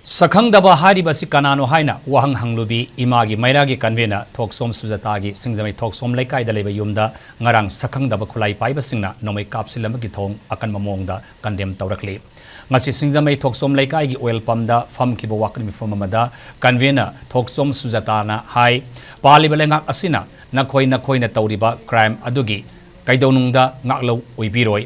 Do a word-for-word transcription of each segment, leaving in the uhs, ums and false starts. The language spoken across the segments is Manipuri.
ꯁꯛꯈꯪꯗꯕ ꯍꯥꯏꯔꯤꯕ ꯑꯁꯤ ꯀꯅꯥꯅꯣ ꯍꯥꯏꯅ ꯋꯥꯍꯪ ꯍꯪꯂꯨꯕꯤ ꯏꯃꯥꯒꯤ ꯃꯩꯔꯥꯒꯤ ꯀꯟꯚꯦꯅꯔ ꯊꯣꯛꯆꯣꯝ ꯁꯨꯖꯥꯇꯥꯒꯤ ꯁꯤꯡꯖꯃꯩ ꯊꯣꯛꯆꯣꯝ ꯂꯩꯀꯥꯏꯗ ꯂꯩꯕ ꯌꯨꯝꯗ ꯉꯔꯥꯡ ꯁꯛꯈꯪꯗꯕ ꯈꯨꯠꯂꯥꯏ ꯄꯥꯏꯕꯁꯤꯡꯅ ꯅꯣꯡꯃꯩ ꯀꯥꯞꯁꯤꯜꯂꯝꯕꯒꯤ ꯊꯧꯑꯣꯡ ꯑꯀꯟꯕ ꯃꯑꯣꯡꯗ ꯀꯟꯗꯦꯝ ꯇꯧꯔꯛꯂꯤ꯫ ꯉꯁꯤ ꯁꯤꯡꯖꯃꯩ ꯊꯣꯛꯆꯣꯝ ꯂꯩꯀꯥꯏꯒꯤ ꯑꯣꯏꯜ ꯄꯝꯗ ꯐꯝꯈꯤꯕ ꯋꯥꯀꯠ ꯃꯤꯐꯝ ꯑꯃꯗ ꯀꯟꯚꯦꯅꯔ ꯊꯣꯛꯆꯣꯝ ꯁꯨꯖꯥꯇꯥꯅ ꯍꯥꯏ, ꯄꯥꯜꯂꯤꯕ ꯂꯩꯉꯥꯛ ꯑꯁꯤꯅ ꯅꯈꯣꯏ ꯅꯈꯣꯏꯅ ꯇꯧꯔꯤꯕ ꯀ꯭ꯔꯥꯏꯝ ꯑꯗꯨꯒꯤ ꯀꯩꯗꯧꯅꯨꯡꯗ ꯉꯥꯛꯂꯧ ꯑꯣꯏꯕꯤꯔꯣꯏ꯫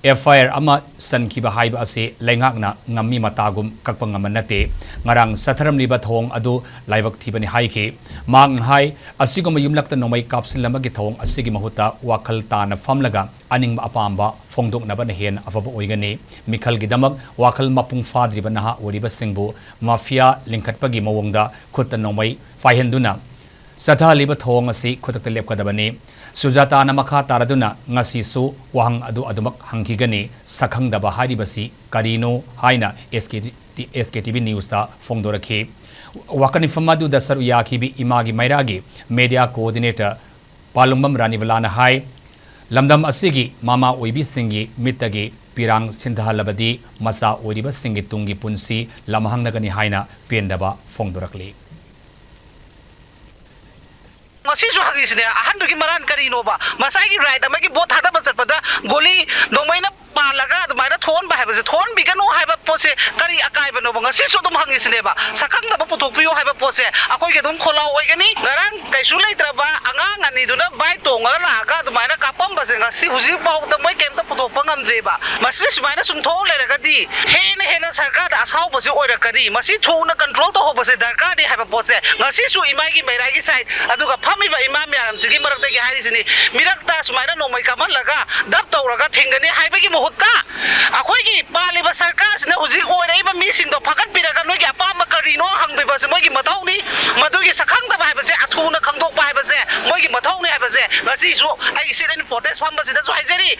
ꯑꯦꯐ ꯑꯥꯏ ꯑꯥꯔ ꯑꯃ ꯆꯟꯈꯤꯕ ꯍꯥꯏꯕ ꯑꯁꯤ ꯂꯩꯉꯥꯛꯅ ꯉꯝꯃꯤ ꯃꯇꯥꯒꯨꯝ ꯀꯛꯄ ꯉꯝꯕ ꯅꯠꯇꯦ꯫ ꯉꯔꯥꯡ ꯆꯠꯊꯔꯝꯂꯤꯕ ꯊꯧꯑꯣꯡ ꯑꯗꯨ ꯂꯥꯏꯕꯛ ꯊꯤꯕꯅꯤ ꯍꯥꯏꯈꯤ꯫ ꯃꯍꯥꯛꯅ ꯍꯥꯏ, ꯑꯁꯤꯒꯨꯝꯕ ꯌꯨꯝꯂꯛꯇ ꯅꯣꯡꯃꯩ ꯀꯥꯞꯁꯤꯜꯂꯝꯕꯒꯤ ꯊꯧꯑꯣꯡ ꯑꯁꯤꯒꯤ ꯃꯍꯨꯠꯇ ꯋꯥꯈꯜ ꯇꯥꯅ ꯐꯝꯂꯒ ꯑꯅꯤꯡꯕ ꯑꯄꯥꯝꯕ ꯐꯣꯡꯗꯣꯛꯅꯕꯅ ꯍꯦꯟꯅ ꯑꯐꯕ ꯑꯣꯏꯒꯅꯤ꯫ ꯃꯤꯈꯜꯒꯤꯗꯃꯛ ꯋꯥꯈꯜ ꯃꯄꯨꯡ ꯐꯥꯗ꯭ꯔꯤꯕ ꯅꯍꯥ ꯑꯣꯏꯔꯤꯕꯁꯤꯡꯕꯨ ꯃꯥꯐꯤꯌꯥ ꯂꯤꯡꯈꯠꯄꯒꯤ ꯃꯑꯣꯡꯗ ꯈꯨꯠꯇ ꯅꯣꯡꯃꯩ ꯄꯥꯏꯍꯟꯗꯨꯅ ꯆꯠꯊꯍꯜꯂꯤꯕ ꯊꯧꯑꯣꯡ ꯑꯁꯤ ꯈꯨꯗꯛꯇ ꯂꯦꯞꯀꯗꯕꯅꯤ꯫ ꯁꯨꯖꯥꯇꯥꯅ ꯃꯈꯥ ꯇꯥꯔꯗꯨꯅ ꯉꯁꯤꯁꯨ ꯋꯥꯍꯪ ꯑꯗꯨ ꯑꯗꯨꯃꯛ ꯍꯪꯈꯤꯒꯅꯤ꯫ ꯁꯛꯈꯪꯗꯕ ꯍꯥꯏꯔꯤꯕꯁꯤ ꯀꯔꯤꯅꯣ ꯍꯥꯏꯅ ꯑꯦꯁ ꯀꯦ ꯇꯤ, ꯑꯦꯁ ꯀꯦ ꯇꯤ ꯚꯤ ꯅ꯭ꯌꯨꯁꯇ ꯐꯣꯡꯗꯣꯔꯛꯈꯤ꯫ ꯋꯥꯀꯠ ꯃꯤꯐꯝ ꯑꯗꯨꯗ ꯁꯔꯨꯛ ꯌꯥꯈꯤꯕꯤ ꯏꯃꯥꯒꯤ ꯃꯩꯔꯥꯒꯤ ꯃꯦꯗꯤꯌꯥ ꯀꯣꯑꯣꯔꯗꯤꯅꯦꯇꯔ ꯄꯥꯂꯨꯡꯕꯝ ꯔꯥꯅꯤꯕꯂꯥꯅ ꯍꯥꯏ, ꯂꯝꯗꯝ ꯑꯁꯤꯒꯤ ꯃꯃꯥ ꯑꯣꯏꯕꯤꯁꯤꯡꯒꯤ ꯃꯤꯠꯇꯒꯤ ꯄꯤꯔꯥꯡ ꯁꯤꯟꯊꯍꯜꯂꯕꯗꯤ ꯃꯆꯥ ꯑꯣꯏꯔꯤꯕꯁꯤꯡꯒꯤ ꯇꯨꯡꯒꯤ ꯄꯨꯟꯁꯤ ꯂꯝꯍꯥꯡꯅꯒꯅꯤ ꯍꯥꯏꯅ ꯄꯦꯟꯗꯕ ꯐꯣꯡꯗꯣꯔꯛꯂꯤ꯫ ꯉꯁꯤꯁꯨ ꯍꯪꯉꯤꯁꯤꯅꯦ, ꯑꯍꯟꯗꯨꯒꯤ ꯃꯔꯥꯟ ꯀꯔꯤꯅꯣꯕ? ꯃꯁꯥꯒꯤ ꯔꯥꯏꯠ ꯑꯃꯒꯤ ꯚꯣꯠ ꯊꯥꯗꯕ ꯆꯠꯄꯗ ꯒꯣꯂꯤ ꯅꯣꯡꯃꯩꯅ ꯄꯥꯜꯂꯒ ꯑꯗꯨꯃꯥꯏꯅ ꯊꯣꯛꯍꯟꯕ ꯍꯥꯏꯕꯁꯦ, ꯊꯣꯛꯍꯟꯕꯤꯒꯅꯨ ꯍꯥꯏꯕ ꯄꯣꯠꯁꯦ ꯀꯔꯤ ꯑꯀꯥꯏꯕꯅꯣꯕ? ꯉꯁꯤꯁꯨ ꯑꯗꯨꯝ ꯍꯪꯉꯤꯁꯤꯅꯦꯕ, ꯁꯛꯈꯪꯗꯕ ꯄꯨꯊꯣꯛꯄꯤꯌꯨ ꯍꯥꯏꯕ ꯄꯣꯠꯁꯦ ꯑꯩꯈꯣꯏꯒꯤ ꯑꯗꯨꯝ ꯈꯣꯜꯂꯥꯎ ꯑꯣꯏꯒꯅꯤ꯫ ꯉꯔꯥꯡ ꯀꯩꯁꯨ ꯂꯩꯇ꯭ꯔꯕ ꯑꯉꯥꯡ ꯑꯅꯤꯗꯨꯅ ꯕꯥꯏꯛ ꯇꯣꯡꯉꯒ ꯂꯥꯛꯑꯒ ꯑꯗꯨꯃꯥꯏꯅ ꯀꯥꯞꯄꯝꯕꯁꯦ ꯉꯁꯤ ꯍꯧꯖꯤꯛ ꯐꯥꯎꯕꯗ ꯃꯣꯏ ꯀꯩꯝꯇ ꯄꯨꯊꯣꯛꯄ ꯉꯝꯗ꯭ꯔꯦꯕ꯫ ꯃꯁꯤ ꯁꯨꯃꯥꯏꯅ ꯁꯨꯝ ꯊꯣꯛ ꯂꯩꯔꯒꯗꯤ ꯍꯦꯟꯅ ꯍꯦꯟꯅ ꯁꯔꯀꯥꯔꯗ ꯑꯁꯥꯎꯕꯁꯦ ꯑꯣꯏꯔꯛꯀꯅꯤ꯫ ꯃꯁꯤ ꯊꯨꯅ ꯀꯟꯇ꯭ꯔꯣꯜ ꯇꯧꯍꯧꯕꯁꯦ ꯗꯔꯀꯥꯔꯅꯤ ꯍꯥꯏꯕ ꯄꯣꯠꯁꯦ ꯉꯁꯤꯁꯨ ꯏꯃꯥꯒꯤ ꯃꯩꯔꯥꯒꯤ ꯁꯥꯏꯠ, ꯑꯗꯨꯒ ꯐꯝꯃꯤꯕ ꯏꯃꯥ ꯃꯌꯥꯝꯁꯤꯒꯤ ꯃꯔꯛꯇꯒꯤ ꯍꯥꯏꯔꯤꯁꯤꯅꯤ, ꯃꯤꯔꯛꯇ ꯁꯨꯃꯥꯏꯅ ꯅꯣꯡꯃꯩ ꯀꯥꯞꯍꯜꯂꯒ ꯗꯞ ꯇꯧꯔꯒ ꯊꯤꯡꯒꯅꯤ ꯍꯥꯏꯕꯒꯤ ꯃꯍꯨꯠꯇ ꯑꯩꯈꯣꯏꯒꯤ ꯄꯥꯜꯂꯤꯕ ꯁꯔꯀꯥꯔꯁꯤꯅ ꯍꯧꯖꯤꯛ ꯑꯣꯏꯔꯛꯏꯕ ꯃꯤꯁꯤꯡꯗꯣ ꯐꯒꯠꯄꯤꯔꯒ ꯅꯣꯏꯒꯤ ꯑꯄꯥꯝꯕ ꯀꯔꯤꯅꯣ ꯍꯪꯕꯤꯕꯁꯦ ꯃꯣꯏꯒꯤ ꯃꯊꯧꯅꯤ꯫ ꯃꯗꯨꯒꯤ ꯁꯛꯈꯪꯗꯕ ꯍꯥꯏꯕꯁꯦ ꯑꯊꯨꯅ ꯈꯪꯗꯣꯛꯄ ꯍꯥꯏꯕꯁꯦ ꯃꯣꯏꯒꯤ ꯃꯊꯧꯅꯤ ꯍꯥꯏꯕꯁꯦ ꯉꯁꯤꯁꯨ ꯑꯩ ꯁꯤꯠ ꯑꯦꯟ ꯄ꯭ꯔꯣꯇꯦꯁ ꯐꯝꯕꯁꯤꯗꯁꯨ ꯍꯥꯏꯖꯔꯤ꯫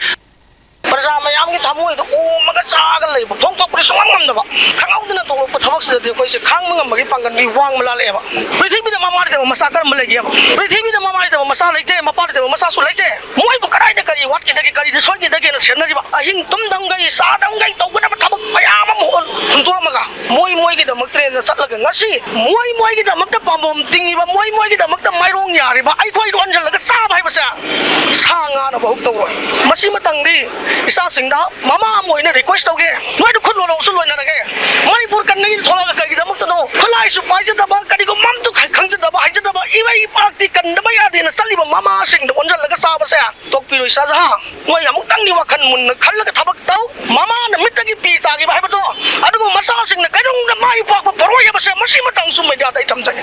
ꯄ꯭ꯔꯖꯥ ꯃꯌꯥꯝꯒꯤ ꯊꯃꯣꯏꯗ ꯑꯣꯝꯃꯒ ꯆꯥꯒ ꯂꯩꯕ, ꯐꯣꯡꯗꯣꯛꯄꯗꯤ ꯁꯨꯡꯉꯝ ꯉꯝꯗꯕ, ꯈꯪꯍꯧꯗꯅ ꯊꯣꯛꯂꯛꯄ ꯊꯕꯛꯁꯤꯗꯗꯤ ꯑꯩꯈꯣꯏꯁꯦ ꯈꯥꯡꯕ ꯉꯝꯕꯒꯤ ꯄꯥꯡꯒꯜ ꯃꯤ ꯋꯥꯡꯃ ꯂꯥꯜꯂꯛꯑꯦꯕ꯫ ꯄ꯭ꯔꯤꯊꯤꯕꯤꯗ ꯃꯃꯥ ꯂꯩꯇꯕ ꯃꯆꯥ ꯀꯔꯝꯕ ꯂꯩꯒꯦꯕ? ꯄ꯭ꯔꯤꯊꯤꯕꯤꯗ ꯃꯃꯥ ꯂꯩꯇꯕ ꯃꯆꯥ ꯂꯩꯇꯦ, ꯃꯄꯥ ꯂꯩꯇꯕ ꯃꯆꯥꯁꯨ ꯂꯩꯇꯦ꯫ ꯃꯣꯏꯕꯨ ꯀꯗꯥꯏꯗ ꯀꯔꯤ ꯋꯥꯠꯈꯤꯗꯒꯦ, ꯀꯔꯤꯗ ꯁꯣꯏꯈꯤꯗꯒꯦꯅ ꯁꯦꯝꯅꯔꯤꯕ? ꯑꯍꯤꯡ ꯇꯨꯝꯗꯝꯈꯩ, ꯆꯥꯗꯝꯈꯩ ꯇꯧꯒꯗꯕ ꯊꯕꯛ ꯃꯌꯥꯝ ꯑꯃ ꯍꯨꯟꯗꯣꯛꯑꯝꯃꯒ ꯃꯣꯏ ꯃꯣꯏꯒꯤꯗꯃꯛꯇꯅꯦꯅ ꯆꯠꯂꯒ ꯉꯁꯤ ꯃꯣꯏ ꯃꯣꯏꯒꯤꯗꯃꯛꯇ ꯄꯥꯝꯕꯣꯝ ꯇꯤꯡꯉꯤꯕ, ꯃꯣꯏ ꯃꯣꯏꯒꯤꯗꯃꯛꯇ ꯃꯥꯏꯔꯣꯡ ꯌꯥꯔꯤꯕ ꯑꯩꯈꯣꯏꯗ ꯑꯣꯟꯁꯤꯜꯂꯒ ꯆꯥꯕ ꯍꯥꯏꯕꯁꯦ ꯁꯥ ꯉꯥꯅ ꯐꯥꯎ ꯇꯧꯔꯣꯏ꯫ ꯃꯁꯤ ꯃꯇꯥꯡꯗꯤ ꯏꯆꯥꯁꯤꯡꯗ ꯃꯃꯥ ꯑꯃ ꯑꯣꯏꯅ ꯔꯤꯀ꯭ꯋꯦꯁ ꯇꯧꯒꯦ, ꯅꯣꯏꯗ ꯈꯨꯠ ꯂꯣꯜꯂꯛꯁꯨ ꯂꯣꯏꯅꯔꯒꯦ꯫ ꯃꯅꯤꯄꯨꯔ ꯀꯟꯅꯒꯤ ꯊꯣꯛꯂꯛꯑꯒ ꯀꯩꯒꯤꯗꯃꯛꯇꯅꯣ? ꯈꯨꯠꯂꯥꯏꯁꯨ ꯄꯥꯏꯖꯗꯕ, ꯀꯔꯤꯒꯨꯝꯕ ꯑꯝꯇ ꯈꯪꯖꯗꯕ, ꯍꯩꯖꯗꯕ, ꯏꯃꯩ ꯄꯥꯛꯇꯤ ꯀꯟꯗꯕ ꯌꯥꯗꯦꯅ ꯆꯠꯂꯤꯕ ꯃꯃꯥꯁꯤꯡꯗ ꯑꯣꯟꯁꯤꯜꯂꯒ ꯆꯥꯕꯁꯦ ꯇꯣꯛꯄꯤꯔꯣꯏ ꯁꯥꯖꯍꯥ꯫ ꯅꯣꯏ ꯑꯃꯨꯛꯇꯪꯗꯤ ꯋꯥꯈꯜ ꯃꯨꯟꯅ ꯈꯜꯂꯒ ꯊꯕꯛ ꯇꯧ꯫ ꯃꯃꯥꯅ ꯃꯤꯠꯇꯒꯤ ꯄꯤ ꯇꯥꯈꯤꯕ ꯍꯥꯏꯕꯗꯣ, ꯑꯗꯨꯒ ꯃꯆꯥꯁꯤꯡꯅ ꯀꯩꯗꯧꯅꯨꯡꯗ ꯃꯥꯏ ꯄꯥꯛꯄ ꯐꯔꯣꯏ ꯍꯥꯏꯕꯁꯦ ꯃꯁꯤꯃꯇꯪꯁꯨ ꯃꯦꯗꯤꯌꯥꯗ ꯑꯩ ꯊꯝꯖꯒꯦ꯫